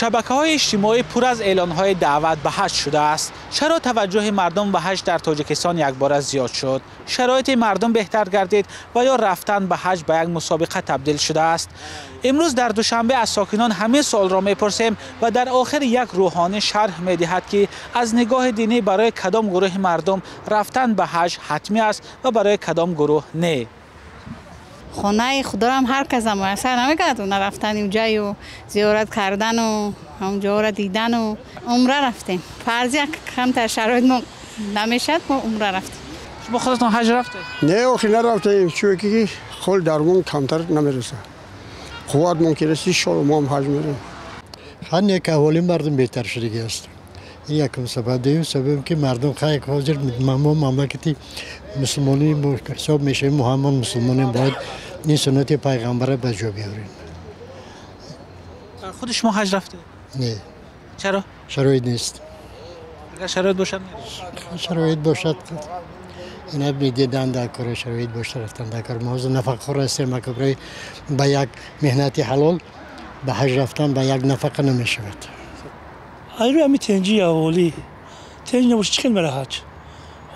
Шабакаҳои иҷтимоӣ пур аз эълонҳои даъват ба ҳаҷ шудааст. Чаро таваҷҷӯҳи мардум ба ҳаҷ дар Тоҷикистон якбора зиёд шуд? Шароити мардум беҳтар гардид ва ё рафтан ба ҳаҷ ба як мусобиқа табдил шудааст? Имрӯз дар Душанбе аз сокинон ҳамин суолро мепурсем ва дар охир як рӯҳонӣ шарҳ медиҳад, ки аз нигоҳи динӣ барои кадом гурӯҳи мардум рафтан ба ҳаҷ ҳатмӣ аст ва барои кадом гурӯҳ не. Хонаи худорам ҳар каса муяссар намекард, нарафтани уҷаю зиёрат кардану ҳамҷоро дидану. Умра рафтем. Фарзи камтар шароит мо намешад, мо умра рафтем. Шумо худатон ҳаҷ рафтед? Не, охи нарафтем, чунки хол дармон камтар намерасад. Қувватмон ки расид, иншоалло мо ҳам ҳаҷ мерем. Ҳар як аҳволи мардум беҳтар шудагӣ аст. Ин якум сабаб. Дуюм сабаб, ки мардум хай ҳозир мо мамлакати мусулмонӣ ҳисоб мешавем, мо ҳамон мусулмонем, бояд ин суннати пайғамбара ба ҷо биёрем. Худи шумо ҳаҷ рафтед? Не. Чаро? Шароит нест. Агар шароит бошад? Шароит бошад, ина медидан дар кор, шароит бошад, рафтан дар кор. Мо ҳозир нафақахӯр ҳастем, барои ба як меҳнати ҳалол ба ҳаҷ рафтан ба як нафақа намешавад. Айрӯи ҳами тенҷии аҳолӣ, тенҷ набошад, чӣ хел мера ҳаҷ?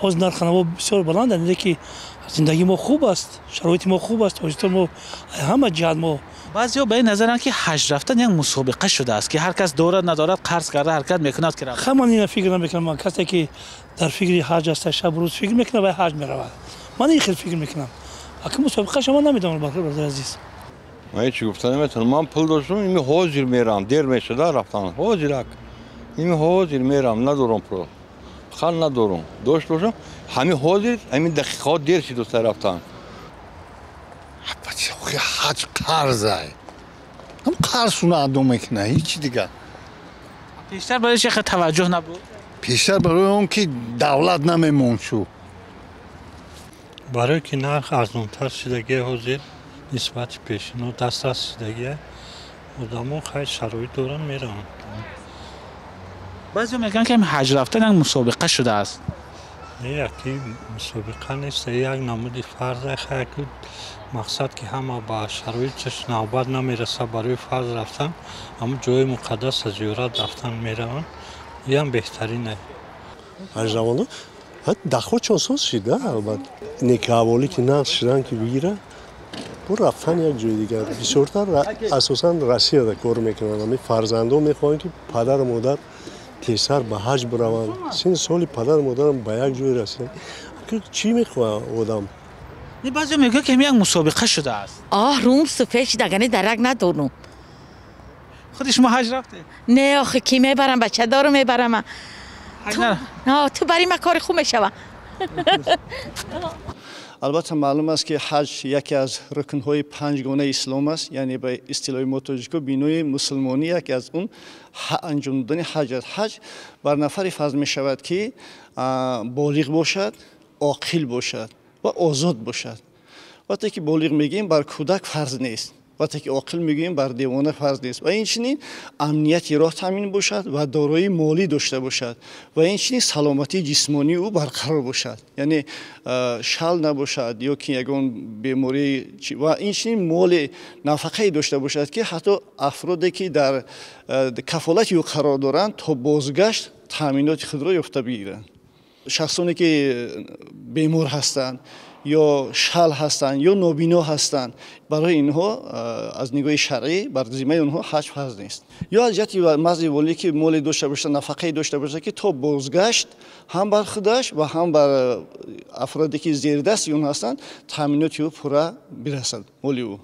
Ҳозир нархи наво бисёр баланд, леки зиндагии мо хуб аст, шароити мо хуб аст, Тоҷикистон мо ҳама ҷиҳат мо. Баъзеҳо ба ин назаранд, ки ҳаҷ рафтан як мусобиқа шудааст, ки ҳар кас дорад, надорад, қарз карда ҳаракат мекунад, ки равад. Ман ина фикр намекунам. Ман касе ки дар фикри ҳаҷ аст, шабу рӯз фикр мекунад ва ҳаҷ меравад. Ман ин хел фикр мекунам. Аки мусобиқаша ман намедонам, бародари азиз. Ман ҳеҷ гуфта наметавонам. Ман пул доштам, ими ҳозир мерам, дер мешуда рафтан. Ҳозир ак. Ими ҳозир мерам, надорам пул. Фақат надорам. Дошт бошам, ҳамин ҳозир, ҳамин дақиқаҳо дер шуд дӯста рафтан. Ҳаҷ қарзай. Ҳам қарзшуна адо мекунад, ҳеҷ дигар. Пештар барои чӣ таваҷҷӯҳ набуд? Пештар барои он ки давлат намемонд шу. Барои ки нарх арзонтар шудагӣ ҳозир нисбати пешино дастрас шудагӣ, одамо хай шароит доранд, мераванд. Баъзеҳо мегӯянд, ки ҳаҷ рафтан як мусобиқа шудааст. Не, яки мусобиқа нест, як намуди фарз. Хай мақсад ки ҳама ба шароиташ навбат намерасад барои фарз рафтан, ҳамон ҷои муқаддаса зиёрат рафтан мераванд, иам беҳтарин. Ҳаҷ равоно дахо соз шида, албатта неки аҳволӣ ки нағз шидан ки бигира, бо рафтан як ҷои дигар. Бисёртар асосан Россияда кор мекунанд. Ҳамин фарзандон мехоҳанд, ки падару модар тезтар ба ҳаҷ бираванд. Синни соли падару модарам ба як ҷой расиданд. Чӣ мехоҳад одам? Баъзеҳо мегӯянд, ки ҳамин як мусобиқа шудааст. Оҳ, рум суфед шидагани дарак надорум. Худи шумо ҳаҷ рафтед? Не, охи ки мебарам, бачадору мебарам. Ту бари ма кори хуб мешава. Албатта, маълум аст, ки ҳаҷ яке аз рукнҳои панҷгонаи ислом аст, яъне ба истилоҳи мо тоҷико бинои мусулмонӣ яке аз он анҷом додани ҳаҷ аст. Ҳаҷ бар нафаре фарз мешавад, ки болиғ бошад, оқил бошад ва озод бошад. Вақте ки болиғ мегӯем, бар кӯдак фарз нест, вақте ки оқил мегӯем, бар девона фарз нест, ва инчунин амнияти роҳ таъмин бошад ва дорои молӣ дошта бошад, ва инчунин саломатии ҷисмонии ӯ барқарор бошад, яъне шал набошад ё ки ягон беморӣ, ва инчунин моли нафақае дошта бошад, ки ҳатто афроде ки дар кафолати ӯ қарор доранд, то бозгашт таъминоти худро ёфта бигиранд. Шахсоне ки бемор ҳастанд ё шал ҳастанд ё нобино ҳастанд, барои инҳо аз нигоҳи шаръӣ бар зиммаи онҳо ҳаҷ фарз нест. Ё аз ҷиҳати мазди волӣ, ки моле дошта бошад, нафақае дошта бошад, ки то бозгашт ҳам бар худаш ва ҳам бар афроде ки зердасти он ҳастанд, таъминоти ӯ пурра бирасад, моли ӯ.